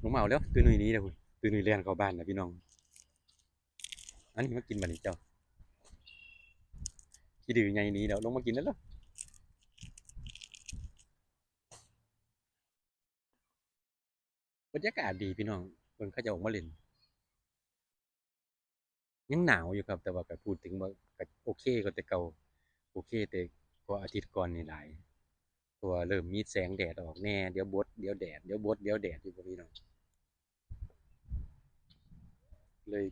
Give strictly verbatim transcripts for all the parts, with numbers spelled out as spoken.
ลงมาเอาแล้ว ตัวหนุ่ยหนี้แล้ว ตัวหนุ่ยแล่นเข้าบ้านแล้วพี่น้อง อันนี้มากินบัดนี้เจ้า ขี้ดื้อใหญ่หนี้แล้ว ลงมากินแล้วเหรอ บรรยากาศดีพี่น้อง เบิ่งเขาเจ้าออกมาเล่น ยังหนาวอยู่ครับ แต่ว่าก็พูดถึงว่าก็โอเคกว่าแต่เก่า โอเคแต่กว่าอาทิตย์ก่อนนี่หลาย เพราะว่าเริ่มมีแสงแดดออกแน่ เดี๋ยวบด เดี๋ยวแดด เดี๋ยวบด เดี๋ยวแดดอยู่บ่พี่น้อง เลย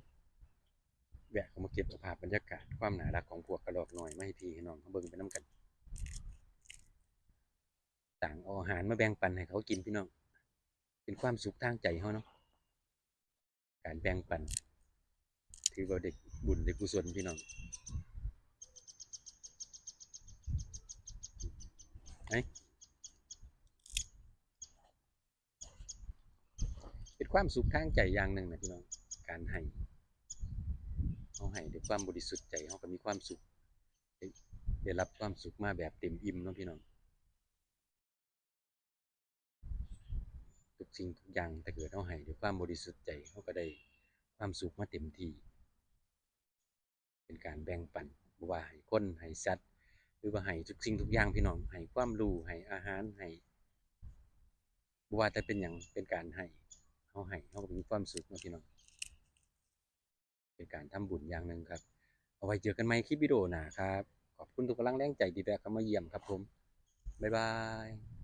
แวะเข้ามาเก็บเอาภาพบรรยากาศความน่ารักของพวกกระรอกน้อยมาให้พี่ให้น้องเขาเบิ่งไปนำกัน ต่างเอาอาหารมาแบ่งปันให้เขากินพี่น้อง เป็นความสุขทางใจเขาเนาะ การแบ่งปัน ถือว่าได้บุญได้กุศลพี่น้อง ไอ้ เป็นความสุขทางใจอย่างหนึ่งนะพี่น้อง การให้ เขาให้ด้วยความบริสุทธิ์ใจ เขาก็มีความสุข ได้ ได้รับความสุขมาแบบเต็มอิ่มเนาะพี่น้อง ทุกสิ่งทุกอย่างถ้าเกิดเขาให้ด้วยความบริสุทธิ์ใจ เขาก็ได้ความสุขมาเต็มที่ เป็นการแบ่งปัน บ่ว่าให้คน ให้สัตว์ หรือว่าให้ทุกสิ่งทุกอย่างพี่น้อง ให้ความรู้ ให้อาหาร ให้ บ่ว่าแต่เป็นหยัง เป็นการให้ เขาให้ เขาก็มีความสุขเนาะพี่น้อง เป็นการทำบุญอย่างหนึ่งครับ เอาไว้เจอกันใหม่คลิปวิดีโอหน้าครับ ขอบคุณทุกกำลังแรงใจที่แวะเข้ามาเยี่ยมครับผม บ๊ายบาย